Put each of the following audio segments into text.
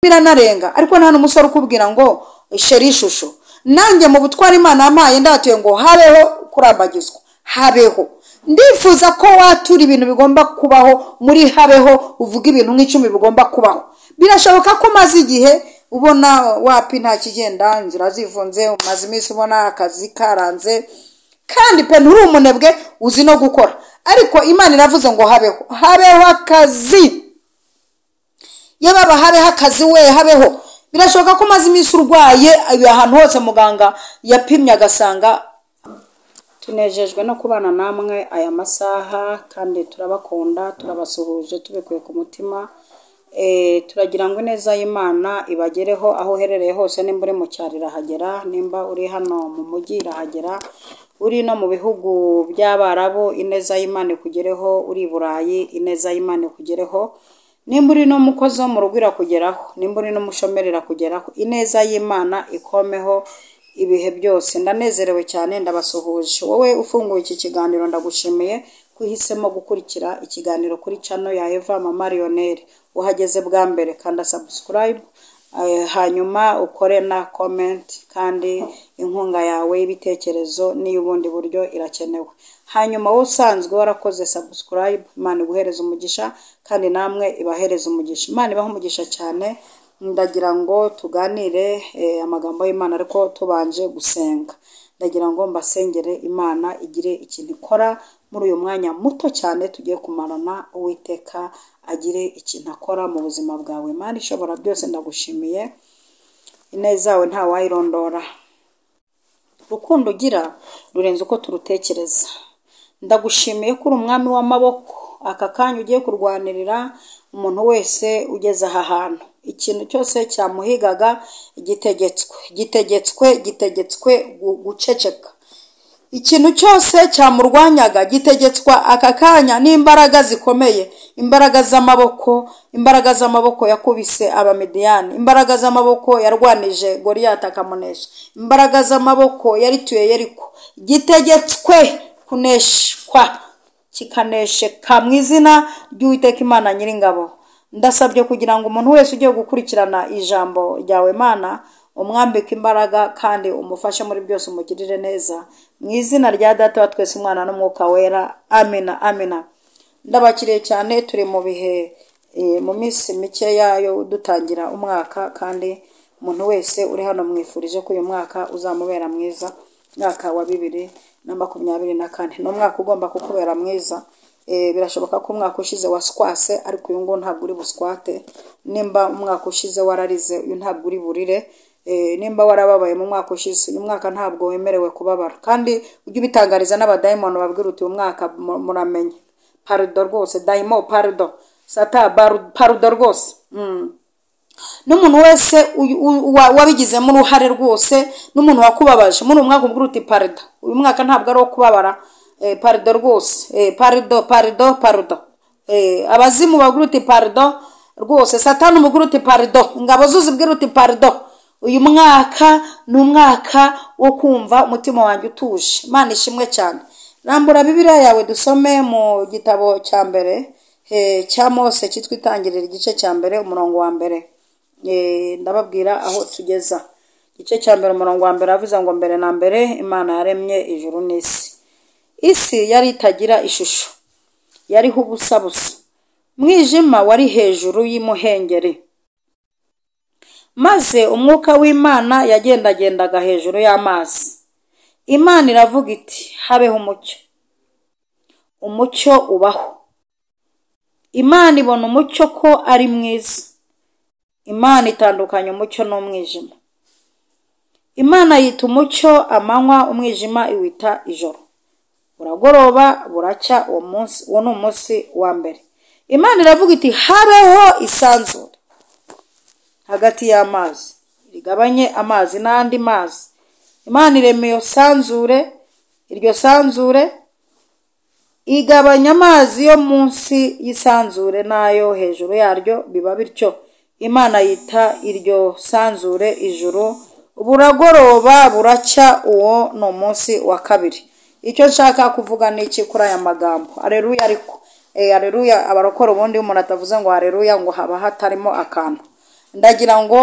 Biranarenga, ariko nta n'umusore ukubwira ngo chéri, ishusho. Nanjye mu butwara Imana yampaye, ndatuye ngo habeho kurambagizwa, habeho. Ndifuza ko watura ibintu bigomba kubaho muri habeho, uvuga ibintu nk'icumi bigomba kubaho. Birashoboka ko umaze igihe ubona wapi, nta kigenda, inzira zifunze, umaze iminsi ubona akazi karanze, kandi pe nturi umunebwe, uzi no gukora, ariko Imana iravuze ngo habeho, habeho akazi. Yababa habeho akazi we, habeho. Birashoboka ko umaze iminsi urwaye, ahantu hose muganga yapimye agasanga. Tunejejwe no kubana namwe aya masaha, kandi turabakunda, turabasuhuje tubikuye ku mutima. Turagira ngo ineza y'Imana ibagereho aho uherereye hose. Nimba uri mu cyaro irahagera, nimba uri hano mu mujyi irahagera, uri no mu bihugu by'Abarabu ineza y'Imana ikugereho, uri i Burayi ineza y'Imana ikugereho, nimba uri n'umukozi wo mu rugo irakugeraho, nimba uri n'umushomeri irakugeraho. Ineza y'Imana ikomeho ibihe byose. Ndanezerewe cyane, ndabasuhuje. Wowe ufunguye iki kiganiro, ndagushimiye ko uhisemo gukurikira ikiganiro kuri channel ya Eva Mama Lionel. Uhageze bwa mbere, kanda subscribe, hanyuma ukore na comment, kandi inkunga yawe y'ibitekerezo n'iy'ubundi buryo irakenewe. Hanyuma wowe usanzwe warakoze subscribe, Imana iguhereze umugisha, kandi namwe ibahereze umugisha. Imana ibahe umugisha cyane. Ndagira ngo tuganire amagambo y'Imana, ariko tubanje gusenga. Ndagira ngo mbasengere, Imana igire ikintu ikora muri uyu mwanya muto cyane tugiye kumarana. Uwiteka agire ikintu akora mu buzima bwawe. Imana ishobora byose, ndagushimiye, ineza yawe ntawayirondora, urukundo ugira rurenze uko turutekereza. Ndagushimiye ko uri umwami w'amaboko. Aka kanya ugiye kurwanirira umuntu wese ugeze aha hantu. Ikintu cyose cyamuhigaga gitegetswe, gitegetswe, gitegetswe guceceka. Ikintu cyose cyamurwanyaga gitegetswa aka kanya n'imbaraga zikomeye, imbaraga z'amaboko, imbaraga z'amaboko yakubise Abamidiyani, imbaraga z'amaboko yarwanije Goriyati akamunesha, imbaraga z'amaboko yarituye Yeriko. Gitegetswe kuneshwa, kikanesheka mu izina ry'Uwiteka Imana Nyiringabo. Ndasabye kugira ngo umuntu wese ugiye gukurikirana ijambo ryawe, Mana, umwambike imbaraga kandi umufashe muri byose, umugirire neza, mu izina rya Data wa twese, Umwana n'Umwuka Wera. Amina, amina. Ndabakiriye cyane. Turi mu bihe, mu minsi mikeya yo dutangira umwaka, kandi umuntu wese uri hano mwifurije ko uyu mwaka uzamubera mwiza. Umwaka wa 2024 ni umwaka ugomba kukubera mwiza. Birashoboka ko umwaka ushize waswase, ariko uyu nguyu ntabwo uri buswate. Nimba umwaka ushize wararize, uyu ntabwo uri burire. Nimba warababaye mu mwaka ushize, uyu mwaka ntabwo wemerewe kubabara. Kandi ujye ubitangariza n'abadayimoni, babwira uti: "Uyu mwaka muramenye, pardon rwose dayimo, pardon sata, pardon rwose." N'umuntu wese wabigizemo uruhare rwose, n'umuntu wakubabaje muri uyu mwaka, ubwira uti: "Pardon, uyu mwaka ntabwo ari uwo kubabara. Pardon rwose, pardon, pardon, pardon." Abazimu babwira uti: "Pardon rwose." Satani umubwira uti: "Pardon." Ingabo zose ubwira uti: "Pardon, uyu mwaka ni umwaka wo kumva umutima wanjye utuje." Imana ishimwe cyane. Rambura Bibiliya yawe, dusome mu gitabo cya mbere cya Mose cyitwa Itangiriro, igice cya mbere, umurongo wa mbere. Ndababwira aho tugeza. Igice cya mbere, umurongo wa mbere, avuze ngo: "Mbere na mbere Imana yaremye ijuru n'isi. Isi yari itagira ishusho, yariho ubusa busa, umwijima wari hejuru y'imuhengeri, maze umwuka w'Imana yagendagendaga hejuru y'amazi. Imana iravuga iti: 'Habeho umucyo.' Umucyo ubaho. Imana ibona umucyo ko ari mwiza. Imana itandukanya umucyo n'umwijima. Imana yita umucyo amanywa, umwijima iwita ijoro. Buragoroba, buracya, uwo munsi, uwo ni umunsi wa mbere. Imana iravuga iti: 'Habeho isanzure hagati y'amazi, rigabanye amazi n'andi mazi.' Imana irema iyo sanzure, iryo sanzure igabanya amazi yo munsi y'isanzure n'ayo hejuru yaryo, biba bityo. Imana yita iryo sanzure ijuru. Buragoroba, buracya, uwo ni umunsi wa kabiri." Icyo nshaka kuvuga ni iki kuri aya magambo? Areruya! Ariko areruya, abarokora ubundi iyo umuntu atavuze ngo areruya, ngo haba hatarimo akantu. Ndagira ngo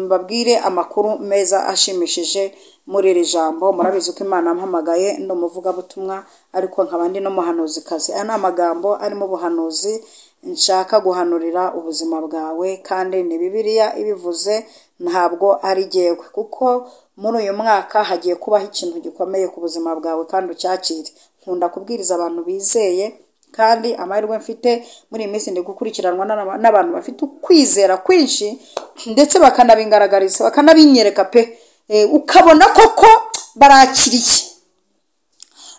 mbabwire amakuru meza ashimishije muri iri jambo. Murabizi ko Imana yampamagaye ndi umuvugabutumwa, ariko nkaba ndi n'umuhanuzikazi. Aya ni amagambo arimo ubuhanuzi nshaka guhanurira ubuzima bwawe, kandi ni Bibiliya ibivuze, ntabwo ari jyewe, kuko muri uyu mwaka hagiye kubaho ikintu gikomeye ku buzima bwawe kandi ucyakire. Nkunda kubwiriza abantu bizeye, kandi amahirwe mfite muri iyi minsi ndi gukurikiranwa n'abantu bafite ukwizera kwinshi, ndetse bakanabingaragariza, bakanabinyereka pe, ukabona koko barakiriye.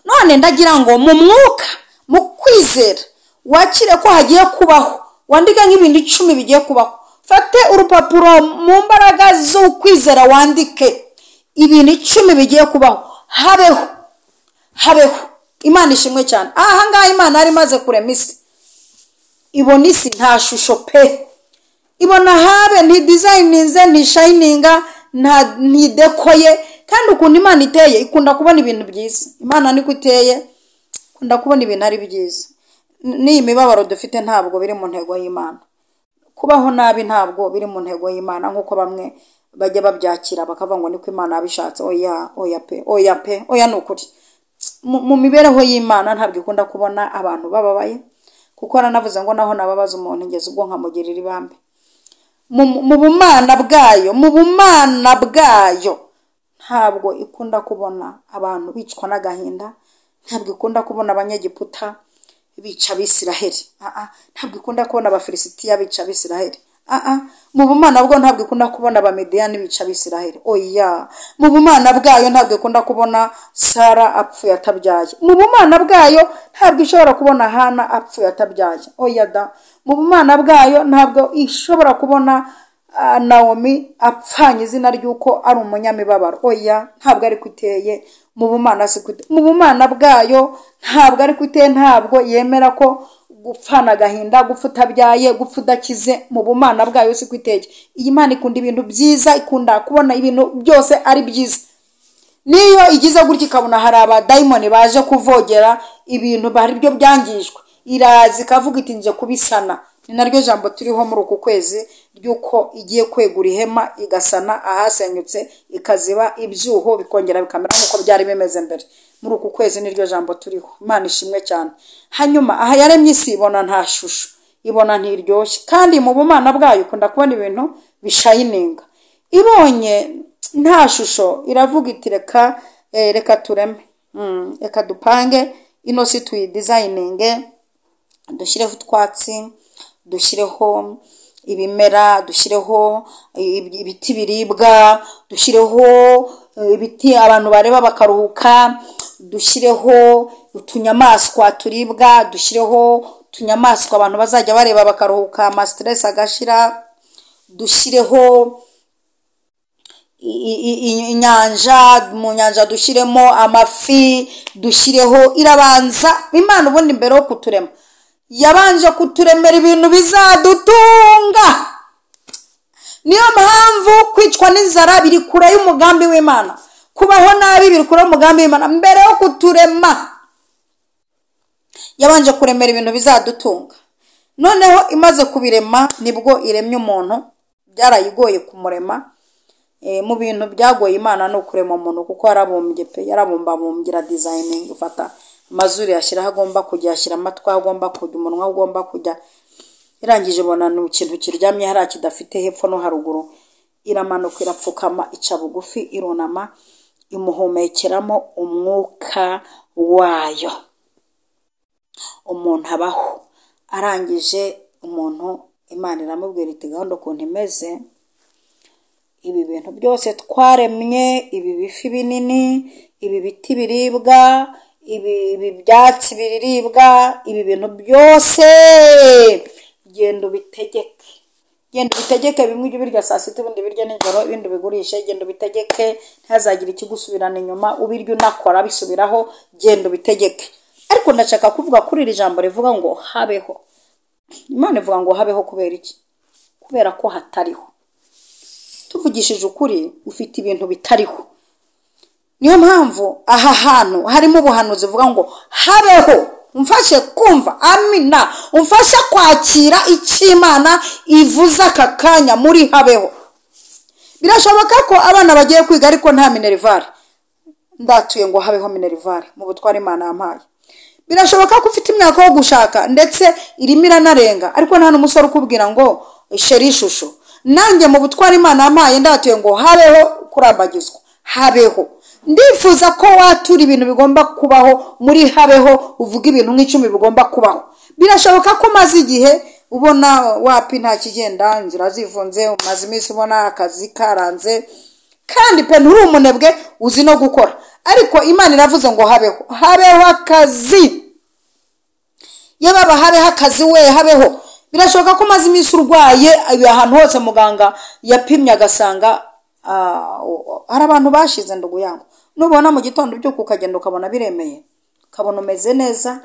None ndagira ngo mu mwuka, mu kwizera, wakire ko hagiye kubaho, wandike nk'ibintu 10 bigiye kubaho. Fate urupapuro mu mbaraga z'ukwizera, wandike ibintu 10 bigiye kubaho. Habeho, habeho. Imana ishimwe cyane. Aha ngaha Imana yari imaze kurema isi, ibona isi nta shusho pe, ibona habe ntidizayininze, ntishayininga, ntidekoye. Kandi ukuntu Imana iteye, ikunda kubona ibintu byiza. Imana niko iteye, ikunda kubona ibintu ari byiza. N'iyi mibabaro dufite ntabwo biri mu ntego y'Imana. Kubaho nabi ntabwo biri mu ntego y'Imana, nk'uko bamwe bajya babyakira bakavuga ngo niko Imana yabishatse. Oya, oya pe, oya pe, oya, ni ukuri. Mu mibereho y'Imana ntabwo ikunda kubona abantu bababaye, kuko yaranavuze ngo naho nababaza umuntu ngeze ubwo nkamugirira ibambe. Mu bumana bwayo, mu bumana bwayo ntabwo ikunda kubona abantu bicwa n'agahinda, ntabwo ikunda kubona abanyegiputa bica Abisiraheli, ntabwo ikunda kubona Abafilisitiya bica Abisiraheli. Mu bumana bwo ntabwo ikunda kubona Abamediyani bica Abisiraheli. Oya, mu bumana bwayo ntabwo ikunda kubona Sara apfuye atabyaye. Mu bumana bwayo ntabwo ishobora kubona Hana apfuye atabyaye. Oya da, mu bumana bwayo ntabwo ishobora kubona Naomi apfanye izina ry'uko ari umunyamibabaro. Oya, ntabwo ari iteye. Mu bumana si mu bumana bwayo ntabwo ari iteye, ntabwo yemera ko gupfana agahinda, gupfa utabyaye, gupfa udakize. Mu bumana bwayo si iteye. Iyi Mana ikunda ibintu byiza, ikunda kubona ibintu byose ari byiza. Niyo igize gutya ikabona hari abadayimoni baje kuvogera ibintu bari byo byangijwe, iraza ikavuga iti nje kubisana. Ni naryo jambo turiho muri uku kwezi, ry'uko igiye kwegura ihema igasana ahasenyutse, ikaziba ibyuho bikongera bikamera nk'uko byari bimeze mbere. Muri uku kwezi niryo jambo turiho. Imana ishimwe cyane. Hanyuma aha yaremye isi, ibona nta shusho, ibona ntiryoshye, kandi mu bumana bwayo ikunda kubona ibintu bishayininga. Ibonye nta shusho iravuga iti reka reka tureme, reka dupange ino si, tuyidizayininge, dushyireho utwatsi, dushyireho ibimera, dushyireho ibiti biribwa, dushyireho ibiti abantu bareba bakaruhuka, dushyireho utunyamaswa turibwa, dushyireho utunyamaswa abantu bazajya bareba bakaruhuka, amasiteresi agashira, dushyireho inyanja, mu nyanja dushyiremo amafi, dushyireho. Irabanza Imana ubundi mbere yo kuturema yabanje kuturemera ibintu bizadutunga. Niyo mpamvu kwicwa n'inzara biri kure y'umugambi w'Imana, kubaho nabi biri kure y'umugambi w'Imana. Mbere yo kuturema yabanje kuremera ibintu bizadutunga. Noneho imaze kubirema nibwo iremye umuntu. Byarayigoye kumurema. Mu bintu byagoye Imana ni ukurema umuntu, kuko yarabumbye pe, yarabumbabumbye, iradizayininga, ifata amazuru yashyira aho agomba kujya, yashyira amatwi aho agomba kujya, umunwa aho ugomba kujya. Irangije ibona ni ikintu kiryamye hariya kidafite hepfo no haruguru, iramanuka, irapfukama, ica bugufi, irunama, imuhumekeramo umwuka wayo, umuntu abaho. Arangije umuntu Imana iramubwira iti gahunda ukuntu imeze, ibi bintu byose twaremye, ibi bifi binini, ibi biti biribwa, ibi byatsi biribwa, ibi bintu byose genda ubitegeke, genda ubitegeke. Bimwe ujye ubirya saa sita, ibindi ubirya nijoro, ibindi ubigurishe. Genda ubitegeke, ntihazagire ikigusubirana inyuma, ubirya unakora bisubiraho, genda ubitegeke. Ariko ndashaka kuvuga kuri iri jambo rivuga ngo habeho. Imana ivuga ngo habeho kubera iki? Kubera ko hatariho. Tuvugishije ukuri, ufite ibintu bitariho. Niyo mpamvu aha hantu harimo ubuhanuzi buvuga ngo habeho. Umfashe kumva, amina. Umfashe kwakira icyo Imana ivuze aka kanya muri habeho. Birashoboka ko abana bagiye kwiga ariko nta minerivare. Ndatuye ngo habeho minerivare mu butware Imana yampaye. Birashoboka ko ufite imyaka yo gushaka ndetse irimo iranarenga, ariko nta n'umusore ukubwira ngo sheri ishusho. Nanjye mu butware Imana yampaye ndatuye ngo habeho kurambagizwa, habeho. Ndifuza ko watura ibintu bigomba kubaho muri habeho, uvuga ibintu nk'icumi bigomba kubaho. Birashoboka ko umaze igihe ubona wapi nta kigenda, inzira zifunze, umaze iminsi ubona akazi karanze, kandi pe nturi umunebwe, uzi no gukora, ariko Imana iravuze ngo habeho, habeho akazi. Yababa habeho akazi we, habeho. Birashoboka ko umaze iminsi urwaye, ahantu hose muganga yapimye agasanga hari abantu bashize. Ndugu yangu, nubona mu gitondo ubyuka ukagenda ukabona biremeye, ukabona umeze neza,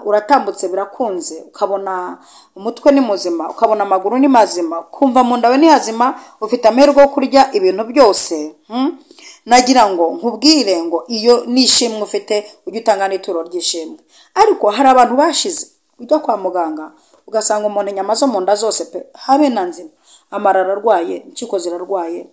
uratambutse birakunze, ukabona umutwe ni muzima, ukabona amaguru ni mazima, ukumva mu nda we ni hazima, ufite amahirwe yo kurya ibintu byose. Nagira ngo nkubwire ngo iyo nishimwe ufite ujye utanga n'ituro ry'ishimwe. Ariko hari abantu bashize, ujya kwa muganga ugasanga umuntu inyama zo mu nda zose pe habe na nzima, amara ararwaye, impyiko zirarwaye,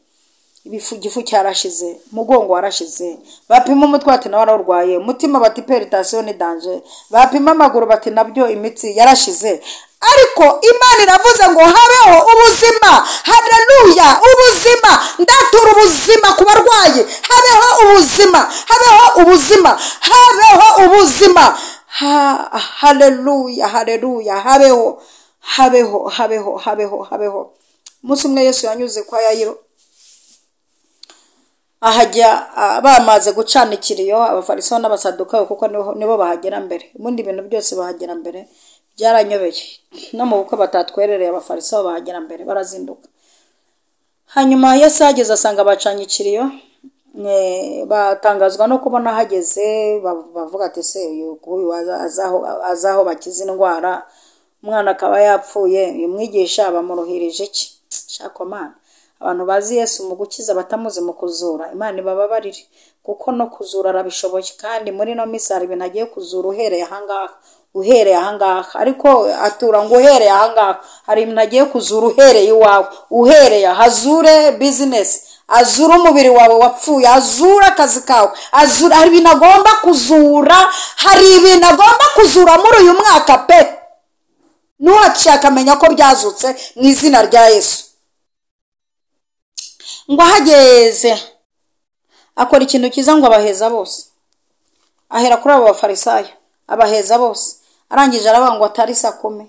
igifu cyarashize, umugongo warashize, bapima umutwe bati nawe ararwaye, umutima bati peritasiyo ni danje, bapima amaguru bati nabyo imitsi yarashize. Ariko Imana iravuze ngo habeho ubuzima. Haleluya, ubuzima. Ndatura ubuzima ku barwayi, habeho ubuzima, habeho ubuzima, habeho ubuzima. Haleluya, haleluya, habeho, habeho, habeho, habeho, habeho. Umunsi umwe Yesu yanyuze kwa Yayiro, ahajya bamaze gucana ikiriyo, abafarisayo n'abasadukayo, kuko nibo bahagera mbere. Ubundi ibintu byose bahagera mbere, byaranyobeye. No mu bukwe batatwerereye abafarisayo bahagera mbere, barazinduka. Hanyuma Yesu ahageze asanga bacanye ikiriyo, batangazwa no kubona ahageze, bavuga ati se uyu azaho bakiza indwara, umwana akaba yapfuye, uyu mwigisha bamuruhirije iki? Shako Mana, abantu bazi Yesu mu gukiza batamuzi mu kuzura, Imana ibababarire, kuko no kuzura arabishoboye. Kandi muri no minsi hari ibintu agiye kuzura uhereye ahangaha, uhereye ahangaha, ariko atura ngo uhereye ahangaha, hari ibintu agiye kuzura uhereye iwawe, uhereye ahazure business, azura umubiri wawe wapfuye, azura akazi kawe, azura. Hari ibintu agomba kuzura, hari ibintu agomba kuzura muri uyu mwaka pe. Nuwaciye akamenya ko byazutse mu izina rya Yesu. Ngo ahageze akora ikintu cyiza, ngo abaheza bose, ahera kuri abo bafarisayo abaheza bose. Arangije aravuga ngo atari sakome,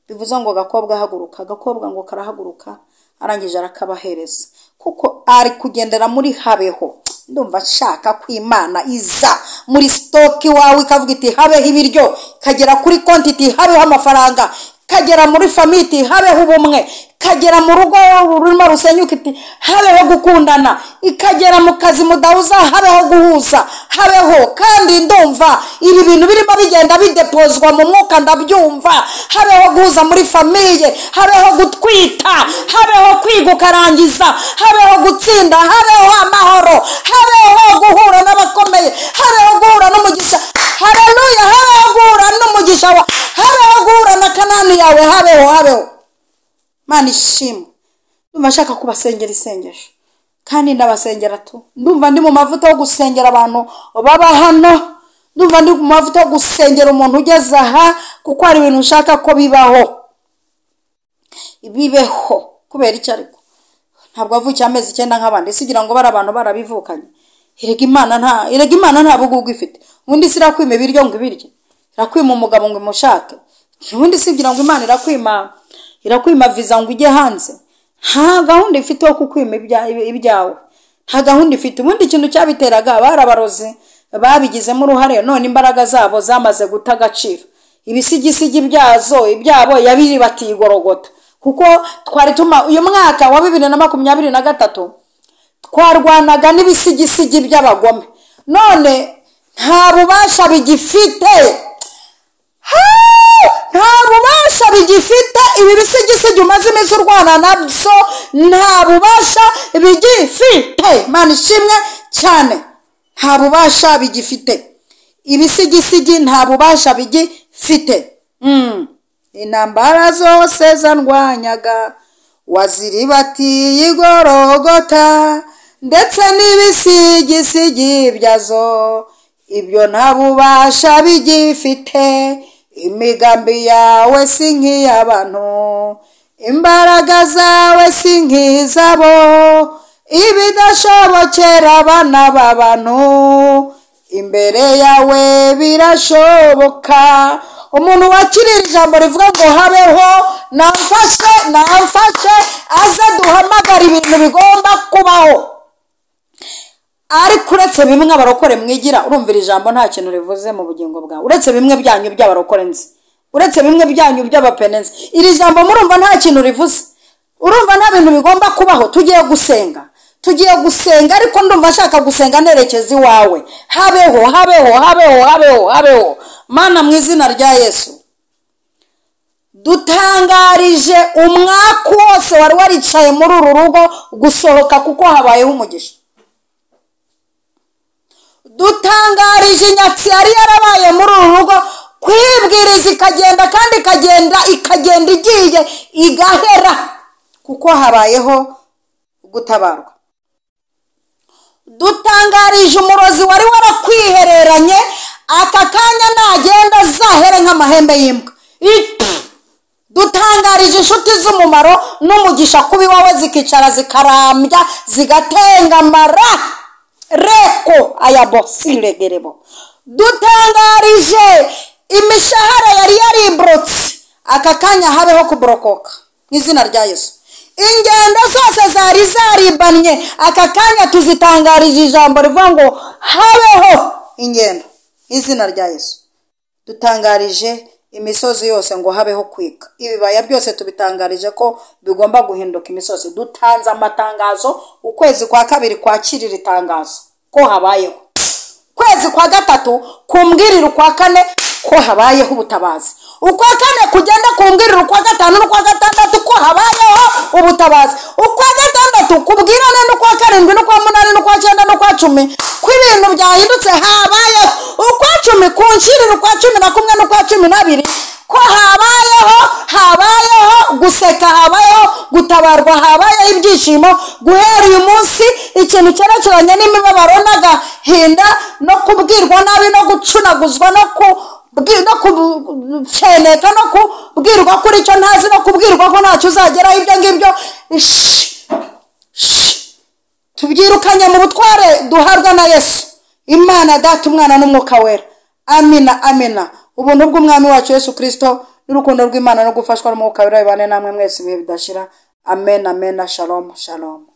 bivuze ngo agakobwa haguruka, agakobwa ngo karahaguruka. Arangije arakabahereza, kuko ari kugendera muri habeho. Ndumva nshaka ko Imana iza muri stock wawe ikavuga iti habeho ibiryo, ikagera kuri konti iti habeho amafaranga, ikagera muri famille iti habeho ubumwe, ikagera mu rugo rurimo rusenyuka iti habeho gukundana, ikagera mu kazi mudahuza habeho guhuza, habeho. Kandi ndumva ibi bintu birimo bigenda bidepozwa mu mwuka, ndabyumva. Habeho guhuza muri famille, habeho gutwita, habeho kwiga ukarangiza, habeho gutsinda, habeho amahoro, habeho guhura n'abakomeye, habeho guhura n'umugisha. Haleluya, habeho guhura n'umugisha wa, habeho guhura na Kanani yawe, habeho, habeho. Mana ishimwe. Ndumva nshaka kubasengera isengesho, kandi ndabasengera tu. Ndumva ndi mu mavuta yo gusengera abantu baba hano, ndumva ndi mu mavuta yo gusengera umuntu ugeze aha, kuko hari ibintu nshaka ko bibaho, bibeho. Kubera icyo ariko ntabwo avukiye amezi 9 nk'abandi, sigira ngo bari abantu barabivukanye. Erega Imana nta bugugu ifite. Ubundi si irakwima ibiryo ngo ibirye, irakwima umugabo ngo imushake, ubundi sigira ngo Imana irakwima visa ngo ujye hanze. Nta gahunda ifite yo kukwima ibyawe, nta gahunda ifite. Ubundi ikintu cyabiteraga barabarozi babigizemo uruhare, none imbaraga zabo zamaze guta agaciro, ibisigisigi byazo ibyabo yabiribatiye igorogota. Kuko twari tuma uyu mwaka wa 2023 twarwanaga n'ibisigisigi by'abagome, none nta bubasha bigifite, nta bubasha bigifite. Ibi bisigisigi umaze iminsi urwana nabyo nta bubasha bigifite. Mana ishimwe cyane, nta bubasha bigifite. Ibisigisigi nta bubasha bigifite. Intambara zose zandwanyaga waziribatiye igorogota, ndetse n'ibisigisigi byazo ibyo nta bubasha bigifite. Imigambi yawe si nk'iy'abantu, imbaraga zawe si nk'izabo, ibidashobokera abana b'abantu imbere yawe birashoboka. Umuntu wakirira ijambo rivuga ngo habeho, namfashe namfashe, aze duhamagara ibintu bigomba kubaho. Ariko uretse bimwe abarokore mwigira, urumvira ijambo nta kintu rivuze mu bugingo bwawe, uretse bimwe byanyu by'abarokore nzi, uretse bimwe byanyu by'abapenenzi, iri jambo murumva nta kintu rivuze, urumva nta bintu bigomba kubaho. Tugiye gusenga, tugiye gusenga, ariko ndumva nshaka gusenga nerekeza iwawe. Habeho, habeho, habeho, habeho, habeho. Mana, mu izina rya Yesu, dutangarije umwaka wose wari waricaye muri uru rugo gusohoka, kuko habayeho umugisha. Dutangarije inyatsi yari yarabaye muri uru rugo kwibwiriza ikagenda, kandi ikagenda ikagenda igiye igahera, kuko habayeho gutabarwa. Dutangarije umurozi wari warakwihereranye, aka kanya nagenda azahere nk'amahembe y'imbwa. Dutangarije inshuti z'umumaro n'umugisha kuba iwawe, zikicara zikarambya zigatengamara reko ayabosiregerebo. Dutangarije imishahara yari yarimburutse, aka kanya habeho kuborokoka mu izina rya Yesu. Ingendo zose zari zaribanye, aka kanya tuzitangarije ijambo rivuga ngo habeho ingendo mu izina rya Yesu. Dutangarije imisozi yose ngo habeho kwiga, ibibaya byose tubitangarije ko bigomba guhinduka imisozi. Dutanze amatangazo, ukwezi kwa kabiri kwakirira itangazo ko habayeho, kwezi kwa gatatu kumbwirira ukwa kane ko habayeho ubutabazi, ukwa kane kugenda kumbwirira ukwa gatanu n'ukwa gatandatu ko habayeho ubutabazi, ukwa gatandatu kubwirane n'ukwa karindwi n'ukwa munani n'ukwa cyenda n'ukwa 10 ko ibintu byahindutse habayeho, ukwa 10 kunshirira ukwa 11 n'ukwa 12 ko habayeho, habayeho guseka, habayeho gutabarwa, habayeho ibyishimo. Guhera uyu munsi ikintu cyerekeranye n'imibabaro n'agahinda no kubwirwa nabi no gucunaguzwa no kuceneka no kubwirwa kuri icyo ntazi no kubwirwa ko ntacyo uzageraho, ibyo ngibyo tubyirukanye mu butware duhabwa na Yesu. Imana Data, Umwana n'Umwuka Wera. Amina, amina. Ubuntu bw'Umwami wacu Yesu Kristo n'urukundo rw'Imana no gufashwa n'Umwuka Wera bibane namwe mwese ibihe bidashira. Amen, amen. Shalom, shalom.